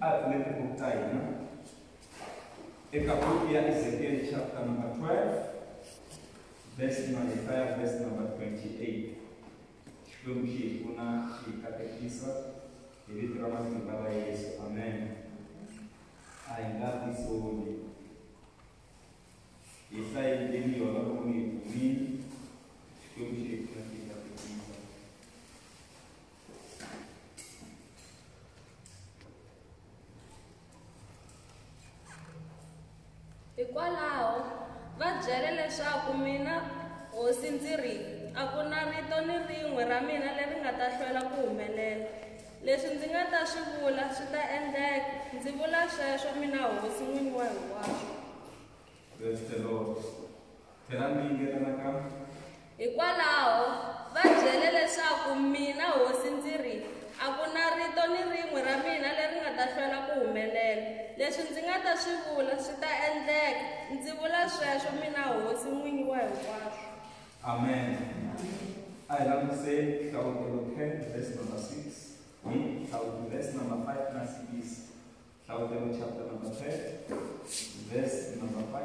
A hi pfuleni tibuku ta hina eka buku ya Ezekiel chapter number 12 verse number 5 verse number 28. Xikwembu xi hi pfuna xi hi katekisa hi vito ra matimba ra Yesu. Amen. A hi nga tisoli. Hi hlayeleni yona loko mi yi kumile. Xikwembu xi hi pfuna xi hi katekisa. Hikwalaho, va byele leswaku mina hosi ndzi ri, a ku na rito ni rin'we ra mina leri nga ta hlwela ku humelela. Leswi ndzi nga ta swi vula swi ta endleka. Ndzi vula sweswo mina hosi n'wini wa hinkwaswo. Praise the Lord. Tlhela mi yingetela nakambe. Hikwalaho, va byele leswaku mina hosi ndzi ri, a ku na rito ni rin'we ra mina leri nga ta hlwela ku humelela. Leswi ndzi nga ta swi vula swi ta endleka. Ndzi vula sweswo mina hosi n'wini wa hinkwaswo. Amen. A hi langutise Nhlavutelo 10 verse number 6 hi Nhlavutelo verse number 5 na 6. Nhlavutelo chapter number 10 verse number 5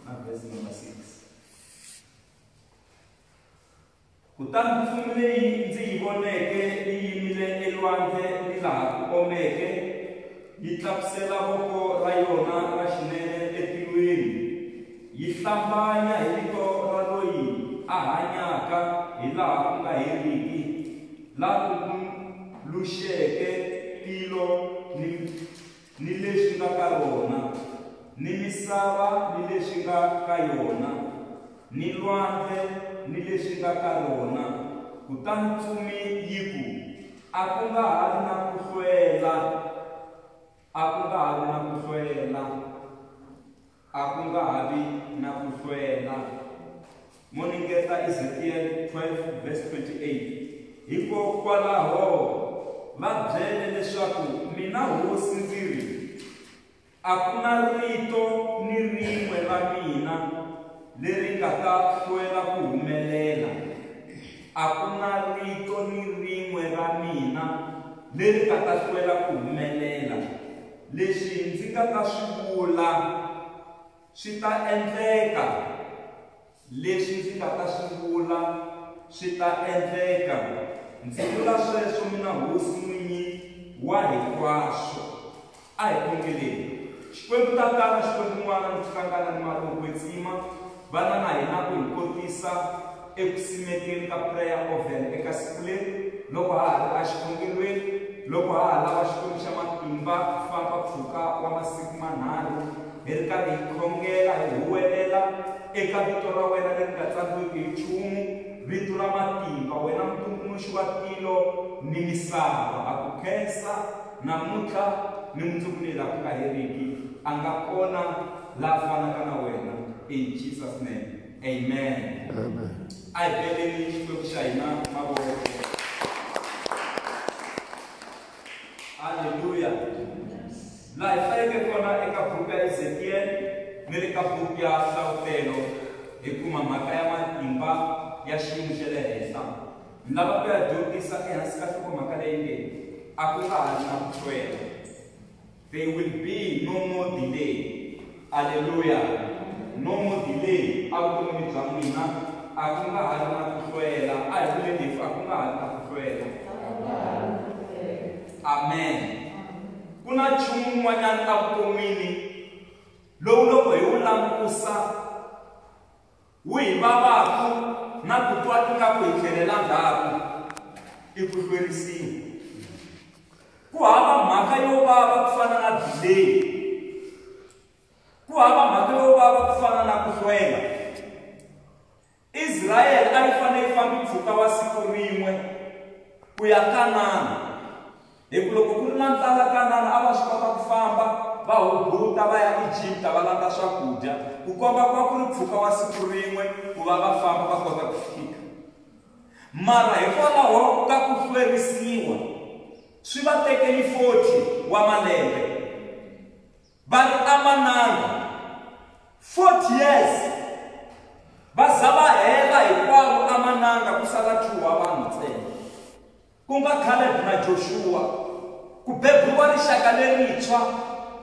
na verse number 6. Kutani ntsumi leyi ndzi yi voneke yi yimile elwandle ni laha ku omeke, yi tlakusela voko ra yona ra xinene etilweni, yi hlambanya hi vito ra loyi a hanyaka hilaha ku nga heriki, la tumbuluxeke tilo ni, ni leswi nga ka rona, ni misava ni leswi nga ka yona, ni lwandle ni leswi nga ka rona. Kutani ntsumi yi ku, A ku nga ha ri na ku hlwela, a ku nga ha vi na ku hlwela, a ku nga ha vi na ku hlwela. Moningeta Ezekiel 12 verse 28. Hikokwalaho va byele leswaku mina hosi ndzi ri, A ku na rito ni rin'we ra mina leri nga ta hlwela ku humelela. A ku na rito ni rin'we ra mina leri nga ta hlwela ku humelela. Leswi ndzi nga ta swi vula swi ta endleka. Leswi ndzi nga ta swi vula swi ta endleka. Ndzi vula sweswo mina hosi N'winyi wa hinkwaswo. A hi khongeleni. Xikwembu Tatana, Xikwembu N'wana ni Xihlangana ni Mati wo Kwetsima, vana na hina ku hi kotisa eku simekeni ka prayer oven eka siku leri, loko ha ha ri exikhongelweni, loko ha ha lava Xikwembu xa matimba ku famba mpfhuka wa masiku manharhu hi ri karhi hi khongela, hi huwelela eka vito ra wena leri nga tsandziwiki hi nchumu, vito ra matimba, wena Mutumbuluxi wa tilo ni misava. Ha ku khensa namuntlha ni mundzuku ni hilaha ku nga heriki. A nga kona la fanaka na wena. In Jesus name, amen. Amen. A hi beleni Xikwembu xa hina mavoko. Haleluya. Laha hi hlayeke kona eka buku ya Ezekiel ni le ka buku ya Hlavutelo hi kuma mhaka ya matimba ya xiyimo xa le henhla. Ni lava ku ya dyondzisa ehansi ka nhlokomhaka leyi nge A ku nga ha ri na ku hlwela. There will be no more delay. Aleluya! No more delay evuton'wini bya n'wina. A ku nga ha ri na ku hlwela. A hi vuleni hi ku a ku nga ha ri na ku hlwela. Amen. Ku na nchumu wun'wanyana evuton'wini lowu loko hi wu langusa wu hi vavaku na ku twa ingaku hi tlhelela ndzhaku, i ku hlwerisiwa. Ku hava mhaka yo vava ku fana na delay. Ku hava mhaka yo vava ku fana na ku hlwela. Israyele a yi fanele yi fambe mpfhuka wa siku rin'we ku ya Kanana. Hi ku loko ku ri na ndlala Kanana a va swi kota ku famba va hubuta va ya Egipta va landza swakudya, ku komba ku va ku ri mpfhuka wa siku rin'we ku va va famba va kota ku fika. Mara hikwalaho ka ku hlwerisiwa swi va tekeli 40 wa malembe va ri emananga 40 years va za va hela hinkwavo emananga ku sala 2 wa vanhu ntsena, ku nga Caleb na Joshua. Ku beburiwa rixaka lerintshwa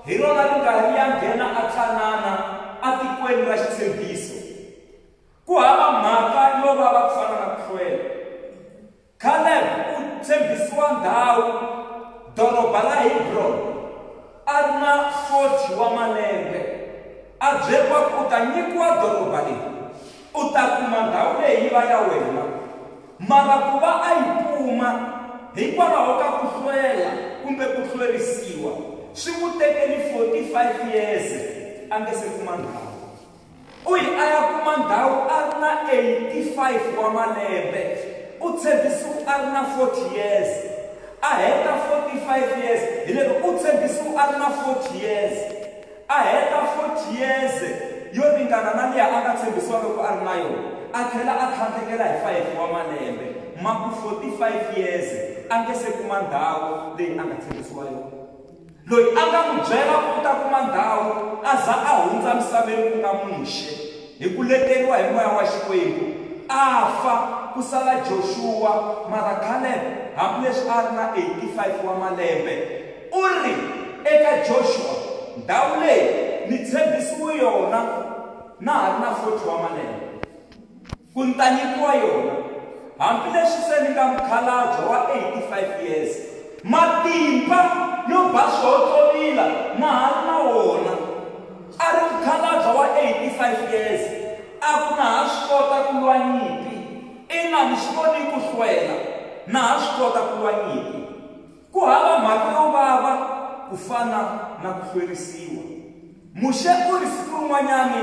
hi rona ri nga ri ya nghena aKanana atikweni ra xitshembiso. Ku hava mhaka yo vava ku fana na ku hlwela. Caleb u tshembisiwa ndhawu, doroba ra Hebron, a ri na 40 wa malembe. A byeriwa ku u ta nyikiwa doroba leri, u ta kuma ndhawu leyi yi va ya wena. Mara ku va a yi kuma hikwalaho ka ku hlwela kumbe ku hlwerisiwa swi n'wi tekeli 45 years a nge se kuma ndhawu. U yi a ya kuma ndhawu a ri na 85 wa malembe. U tshembisiwe a ri na 40 years. A heta 45 years hi lero u tshembisiwe a ri na 40 years. A heta 40 years yo ringana na liya a nga tshembisiwa loko a ri na yona. A tlhela a tlhandlekela hi 5 wa malembe, ma ku 45 years a nge se kuma ndhawu leyi a nga tshembisiwa yona. Loyi a nga n'wi byela ku u ta kuma ndhawu a za a hundza misaveni ku nga Muxe, hi ku leteriwa hi moya wa Xikwembu, a fa ku sala Joshua. Mara Caleb hambileswi a ri na 85 wa malembe u ri eka Joshua, ndhawu leyi ni tshembisiwe yona na ha ri na 40 wa malembe ku ni ta nyikiwa yona, hambileswi se ni nga mukhalabye wa 85 years. Matimba yo ba swihotlovila na ha ri na wona. A ri mukhalabye wa 85 years, a ku na ha swi kota ku lwa nyimpi. Ina ni swi voni ku hlwela, na ha swi kota ku lwa nyimpi. Ku hava mhaka yo vava ku fana na ku hlwerisiwa. Muxe u ri siku rin'wanyani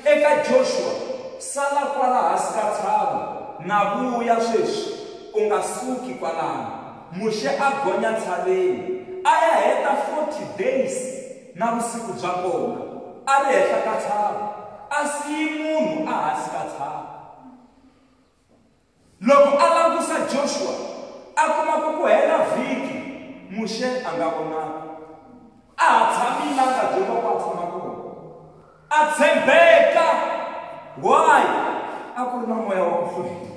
eka Joshua, sala kwala hansi ka ntshava, na vuya sweswi, u nga suki kwalano. Muxe a gonya ntshaveni, a ya heta 40 days na vusiku bya kona a ri henhla ka ntshava, a siyi munhu a hansi ka ntshava. Loko a langusa Joshua, a kuma ku ku hela vhiki Muxe a nga vonaki. A ha tshami la nga byeriwa ku a tshama kona. A tshembeka. Why? A ku ri na moya wa ku hlwela.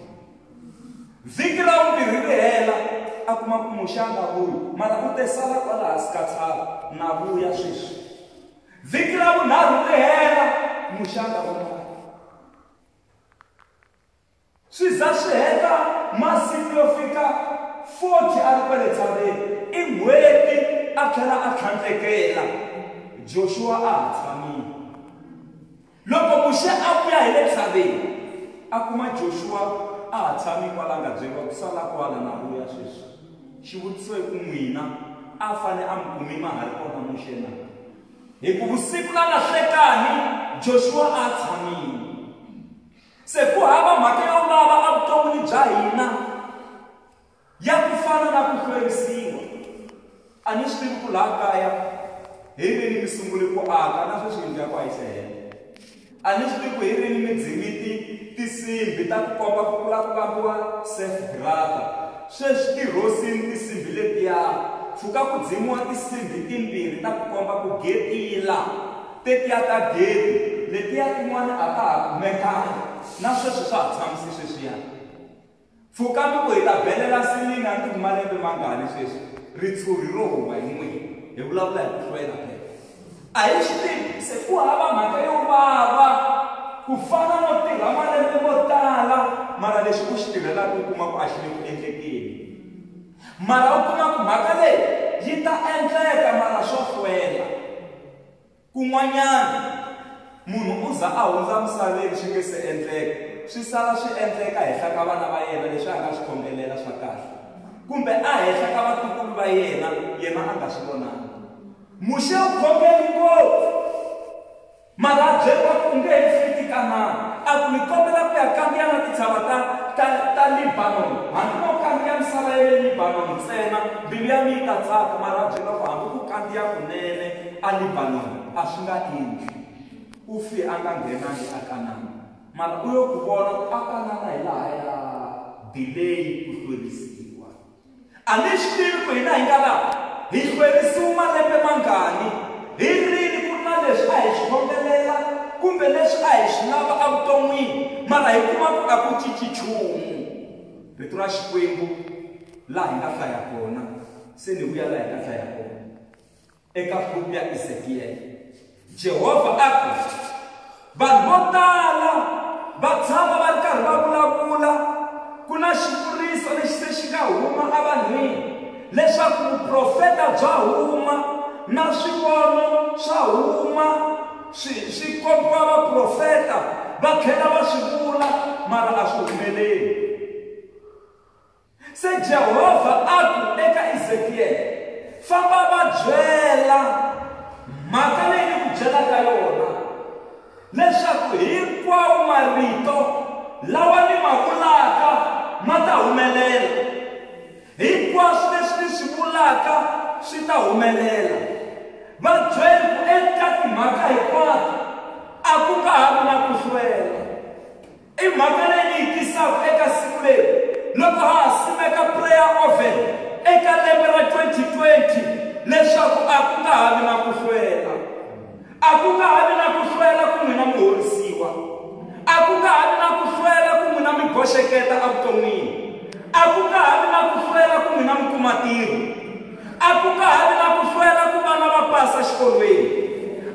Vhiki ra vumbirhi ri hela, a kuma ku Muxe a nga vuyi, mara u te sala kwala hansi ka ntshava, na vuya sweswi. Vhiki ra vunharhu ri hela, Muxe a nga vonaki. Swi za swi heta masiku yo fika 40 a ri kwale ntshaveni, i n'hweti a tlhela a tlhandlekela. Joshua a ha tshamile. Loko Muxe a vuya hi le ntshaveni, a kuma Joshua a ha tshami kwala nga byeriwa ku sala kwala na vuya sweswi. Xivutiso i ku n'wina a fane a mi kumi ma ha ri kona Muxe na? Hi ku vusiku na lahlekani Joshua a tshamile. Se ku hava mhaka yo vava evuton'wini bya hina ya ku fana na ku hlwerisiwa. A ni swi tivi ku laha kaya hi rini mi sungule ku aka, na sweswi yindlu ya ku a yi se hela. A ni swi tivi ku hi rini mi dzimi tinsimbhi ta ku komba ku kula ku vambiwa safe grata. Sweswi ti rhosini tinsimbhi letiya, pfuka ku dzimiwa tinsimbhi timbirhi ta ku komba ku getila. Tetiya ta geti, letiya tin'wana a ta ha kumekanga, na sweswi swa ha tshamisi sweswiya. Pfuka mi ku hi ta belela silingi, a ni tivi malembe mangani sweswi, ritshuri ro huwa hi n'wina, hi vulavula hi ku hlwela phela. A hi swi tivi, se ku hava mhaka yo vava ku fana no tirha malembe mo tala, mara lexi u xi tirhelaka u kuma ku a xi le ku endlekeni. Mara u kuma ku mhaka leyi yi ta endleka mara swo hlwela. Kun'wanyana munhu u za a hundza misaveni swi nge se endleka, swi sala swi endleka henhla ka vana va yena leswi a nga swi khongelela swa kahle, kumbe a henhla ka vatukulu va yena, yena a nga swi vonanga. Muxe u khongeli ngopfu, mara a byeriwa ku u nge he fiki Kanana. A ku ni kombela ku ya kandziya na tintshava ta ta ta Lebanon, hambi no kandziya misava ya le Lebanon ntsena, mbilu ya mina yi ta tsaka. Mara a byeriwa ku hambi ku kandziya kunene a Lebanon a swi nga endli. U fe a nga nghenangi a Kanana, mara u yo ku vona ku a Kanana hi lahaya, delay ku hlwerisiwa. A ni swi tivi ku hina hi nga laha hi hlwerisiwe malembe mangani, hi rini ku ri na leswi a hi swi khongelela kumbe leswi a hi swi lava evuton'wini, mara hi kuma ku a ku cinci nchumu. Rito ra Xikwembu laha hi nga hlaya kona Se ni vuya laha hi ka hlaya kona eka buku ya Ezekiel. Jehovha a ku vanhu vo tala va tshama va ri karhi va vulavula ku na xivuriso lexi se xi nga huma evanhwini leswaku vuprofeta bya huma na swivono swa huma swi kombiwa vaprofeta va tlhela va swi vula mara a swi humeleli. Se Jehovha a ku eka Ezekiel famba va byela mhaka leyi ni ku byelaka yona leswaku hinkwawo marito lawa ni ma vulaka ma ta humelela, hinkwaswo leswi ni swi vulaka swi ta humelela. Va byeli ku eka timhaka hinkwato a ku nga ha vi na ku hlwela. I mhaka leyi ni yi tisaka eka siku leri loko ha ha simeka prayer oven eka lembe ra 2020 leswaku a ku nga ha vi na ku hlwela. A ku nga ha vi na ku hlwela ku n'wina mi horisiwa, a ku nga ha vi na ku hlwela ku n'wina mi boxeketa evuton'wini, a ku nga ha vi na ku hlwela ku n'wina mi kuma ntirho, a ku nga ha vi na ku hlwela ku vana va pasa xikolweni,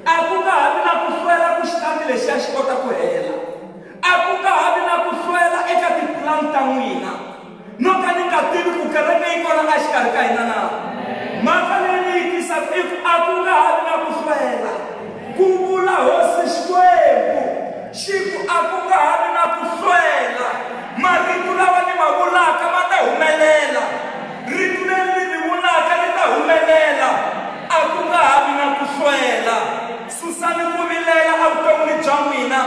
a ku nga ha vi na ku hlwela ku xitandi lexiya xi kota ku hela, a ku nga ha vi na ku hlwela eka tipulani ta n'wina. No ka ni nga tivi ku kereke yi kona exikarhi ka hina na mhaka leyi ni yi tisaka i ku a ku nga ha vi na ku hlwela. Ku vula hosi Xikwembu xi ku a ku nga ha vi na ku hlwela, marito lawa ni ma vulaka ma ta humelela, rito leri ni ri vulaka ri ta humelela, a ku nga ha vi na ku hlwela. Susani ku vilela evuton'wini bya n'wina,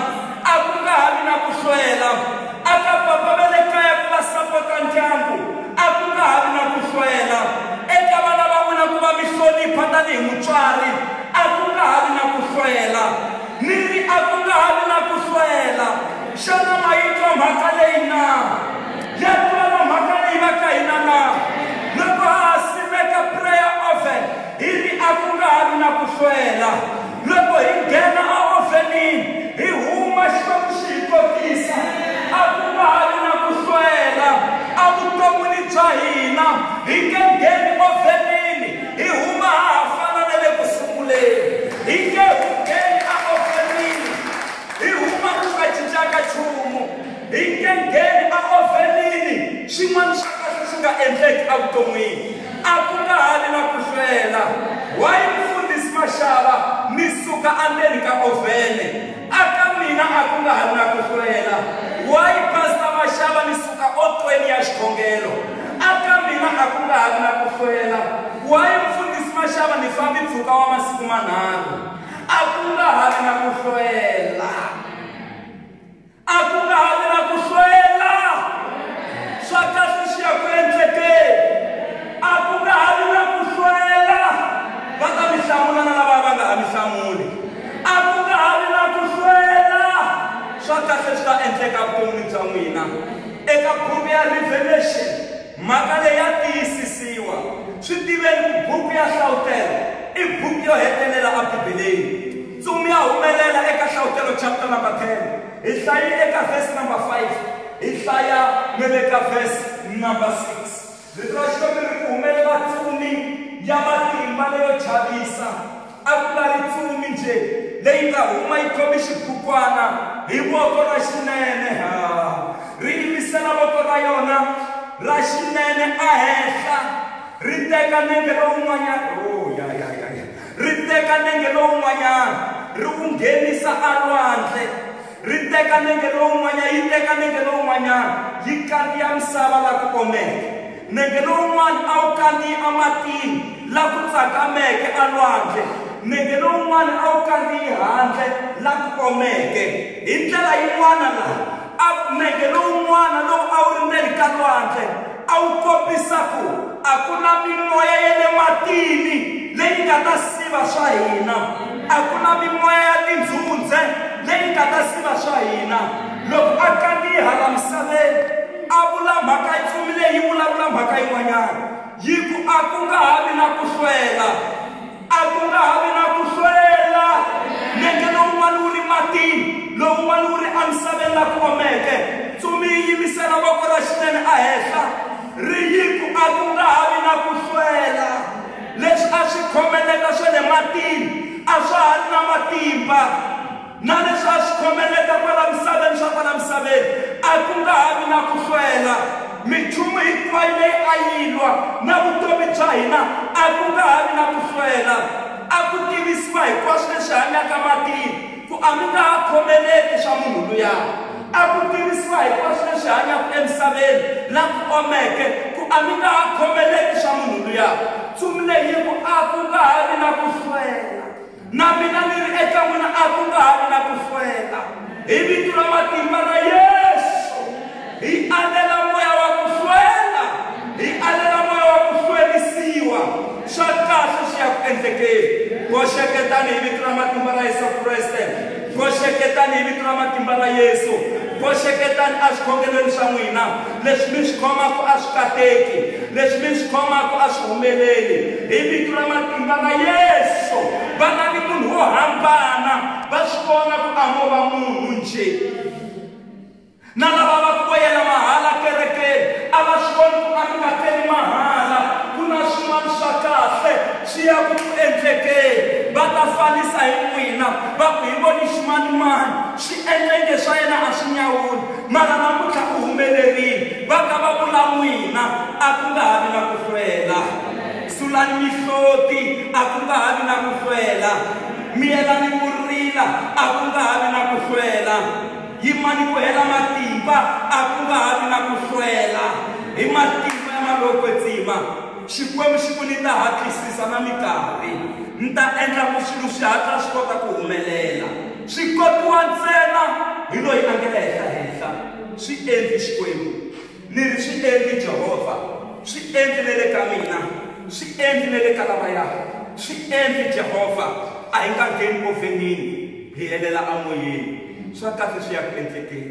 a ku nga ha vi na ku hlwela. Aka papa va le kaya ku va sapota ndyangu, a ku nga ha vi na ku hlwela. Eka vana va n'wina ku va mi hlonipha tanihi mutswari, a ku nga ha vi na ku hlwela. Ni ri a ku nga ha vi na ku hlwela. Xana ma yi twa mhaka leyi na? Ya twala mhaka leyi va ka hina na? Loko ha ha simeka prayer oven hi ri a ku nga ha vi na ku hlwela. Loko hi nghena a ovenini hi huma Xikwembu xi hi kotisa, a ku nga ha vi na ku hlwela evuton'wini bya hina. Hi nge ngheni ovenini hi huma ha ha fana na le ku sunguleni. Hi nge ngheni a ovenini hi huma ku nga cincanga nchumu. Hi nge ngheni a ovenini swin'wana swa kahle swi nga endleki evuton'wini. A ku nga ha vi na ku hlwela. Why mfundhisi Mashava ni suka endzeni ka ovhene? Aka mina a ku nga ha ri na ku hlwela. Why Pastor Mashava ni suka otweni ya xikhongelo? Aka mina a ku nga ha ri na ku hlwela. Why mfundhisi Mashava ni fambi mpfhuka wa masiku manharhu? A ku nga ha ri na ku hlwela. A ku nga ha vi na ku hlwela. Swa kahle swi ya ku endlekeni. A ku nga ha vi na ku hlwela. Va ta mi hlamula na lava va nga ha mi hlamuli. A ku nga ha vi na ku hlwela. Swa kahle swi ta endleka vuton'wini bya n'wina. Eka buku ya Revelation mhaka leyi ya tiyisisiwa. Swi tiveni ku buku ya Hlavutelo i buku yo hetelela ebibeleni. Ntsumi ya humelela eka Hlavutelo chapter number 10. Hi hlayi eka verse number 5, hi hlaya na le ka verse number 6. Rito ra Xikwembu ri ku humelela ntsumi ya matimba leyo chavisa. A ku nga ri ntsumi nje leyi nga huma yi khomi xibukwana hi voko ra xinene, ri yimisela voko ra yona ra xinene ehenhla, ri teka nenge lowun'wanyana, ri teka nenge lowun'wanyana ri wu nghenisa alwandle, ri teka nenge lowun'wanyana, yi teka nenge lowun'wanyana yi kandziya misava la ku omeke. Nenge lowun'wana a wu kandziyi ematini la ku tsakameke alwandle, nenge lowun'wana a wu kandziyi handle la ku omeke. Hi ndlela yin'wana laha a nenge lowun'wana lowu a wu ri ndzeni ka lwandle a wu kombisa ku a ku na mimoya ya le matini leyi nga ta siva swa hina, a ku na mimoya ya tindzundze leyi nga ta siva swa hina. Loko a kandziyi hala misaveni a vula mhaka ntsumi leyi yi vulavula mhaka yin'wanyana yi ku a ku nga ha vi na ku hlwela, a ku nga ha vi na ku hlwela. Nenge lowun'wana wu ri matini, lowun'wana wu ri emisaveni la ku omeke. Ntsumi yi yimisela voko ra xinene ehenhla ri yi ku a ku nga ha vi na na ku hlwela. Leswi a swi khomeleta swa le matini a swa ha ri na matimba, na leswi a swi khomeleta kwala misaveni swa kwala misaveni a ku nga ha vi na ku hlwela. Minchumu hinkwayo leyi a yi lwa na vutomi bya hina a ku nga ha vi na ku hlwela. A ku tivisiwa hinkwaswo leswi hanyaka matini ku a mi nga ha khomeleti swa munhu luya. A ku tivisiwa hinkwaswo leswi hanyaka emisaveni la ku omeke ku a mi nga ha khomeleti swa munhu luya. Ntsumi leyi ku a ku nga ha vi na ku hlwela. Na mina ni ri eka n'wina a ku nga ha vi na ku hlwela. Hi vito ra matimba ra Yesu hi alela moya wa ku hlwela, hi alela moya wa ku hlwerisiwa. Swa kahle swi ya ku endlekeni. Boxeketani hi vito ra matimba ra Yesu Kreste. Boxeketani hi vito ra matimba ra Yesu. Boxeketani eswikhongelweni swa n'wina. Leswi mi swi khomaka a swi kateki, leswi mi swi khomaka a swi humeleli. Hi vito ra matimba ra Yesu va nga ni munhu wo hambana, va swi vona ku a mo va munhu njhe. Na lava va ku yela mahala kerekeni a va swi voni ku a mi nga teli mahala, ku na swin'wana swa kahle swi ya ku endlekeni. Va ta fanisa hi n'wina va ku hi voni ximanimani swi endlenge swa yena a swi nyawuli, mara namuntlha u humelerile. Va ka va vula n'wina a ku nga ha vi na ku hlwela. Sulani mihloti a ku nga ha vi na ku hlwela. Miyelani ku rila a ku nga ha vi na ku hlwela. Yimani ku hela matimba a ku nga ha vi na ku hlwela. Hi matimba ya malokwetsima Xikwembu xi ku ni ta hatlisisa na minkarhi, ni ta endla ku swilo swi hatla swi kota ku humelela. Swi kotiwa ntsena hi loyi a nge le henhla. Swi endli Xikwembu, ni ri swi endli Jehovha, swi endli na le ka mina, swi endli na le ka lavaya, swi endli Jehovha. A hi nga ngheni ovhenini hi helela amoyeni. Swa kahle swi ya ku endlekeni.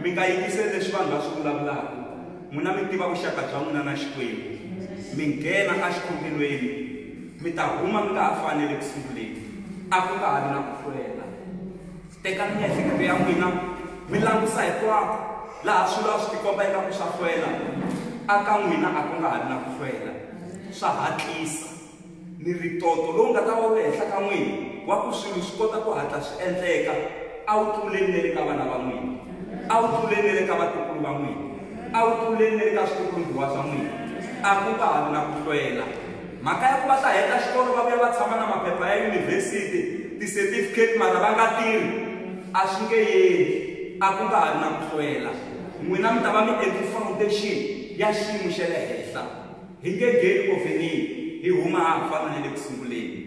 Mi nga yingiseli leswi vanhu va swi vulavulaka. N'wina mi tiva vuxaka bya n'wina na Xikwembu. Mi nghena exikhongelweni mi ta huma mi nga ha fanele ku sunguleni. A ku nga ha vi na ku hlwela. Tekani miehleketo ya n'wina mi langusa hinkwako laha swilo a swi tikomba ingaku swa hlwela. A ka n'wina a ku nga ha vi na ku hlwela, swa hatlisa. Ni ritoto lowu nga ta va wu ri henhla ka n'wina wa ku swilo swi kota ku hatla swi endleka a wu tluleni na le ka vana va n'wina, a wu tluleni na le ka vatukulu va n'wina, a wu tluleni na le ka switukulumbhiwa swa n'wina. A ku nga ha vi na ku hlwela. Mhaka ya ku va ta heta xikolo va vuya va tshama na maphepha ya yunivhesiti, ti-certificate mara va nga tirhi a swi nge endli. A ku nga ha vi na ku hlwela. N'wina mi ta va mi endli foundation ya xiyimo xa le henhla. Hi nge ngheni ovhenini hi huma ha ha fana na le ku sunguleni.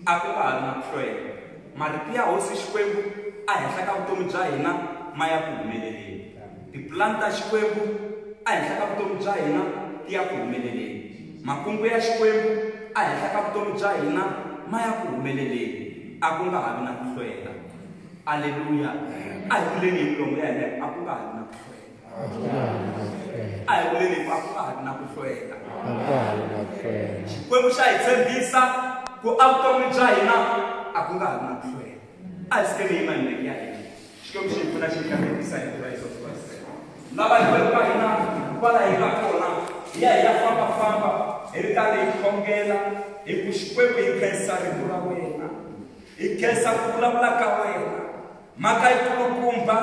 A ku nga ha vi na ku hlwela. Marito ya Hosi Xikwembu ehenhla ka vutomi bya hina ma ya ku humeleleni. Tipulani ta Xikwembu ehenhla ka vutomi bya hina ti ya ku humeleleni. Makungu ya Xikwembu ehenhla ka vutomi bya hina ma ya ku humeleleni. A ku nga ha vi na ku hlwela. Aleluya. A hi vuleni hi milomo ya hina a ku nga ha vi na ku hlwela. A hi vuleni hi ku a ku nga ha vi na ku hlwela. Xikwembu xa hi tshembisa ku evuton'wini bya hina a ku nga ha vi na ku hlwela. A hi sikeni hi yima hi milenge ya hina. Xikwembu xi hi pfuna xi hi katekisa hi vito ra Yesu Kreste. Lava hinkwerhu ka hina kwala hi nga kona hi ya hi ya fambafamba hi ri karhi hi khongela hi ku Xikwembu hi khensa rito ra wena, hi khensa ku vulavula ka wena. Mhaka yikulukumba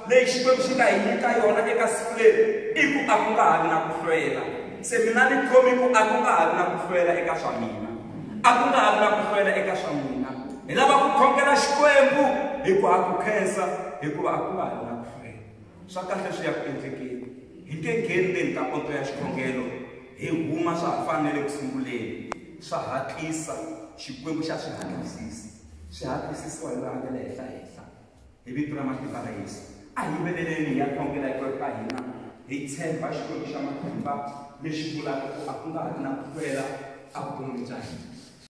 leyi Xikwembu xi nga hi nyika yona eka siku leri i ku a ku nga ha vi na ku hlwela. Se mina ni khomi ku a ku nga ha vi na ku hlwela eka swa mina, a ku nga ha vi na ku hlwela eka swa mina. Hi lava ku khongela Xikwembu hi ku ha ku khensa hikuva a ku nga ha vi na ku hlwela. Swa kahle swi ya ku endlekeni. Hi nge ngheni ndzeni ka poto ya xikhongelo hi huma swa ha fanele ku sunguleni. Swa hatlisa, Xikwembu xa swi hatlisisa. Swi hatlisisiwa hi loyi a nga le henhla-henhla. Hi vito ra matimba ra Yesu, a hi yimbeleleni hi ya khongela hinkwerhu ka hina, hi tshemba Xikwembu xa matimba lexi vulaka ku a ku nga ha ri na ku hlwela evuton'wini bya hina.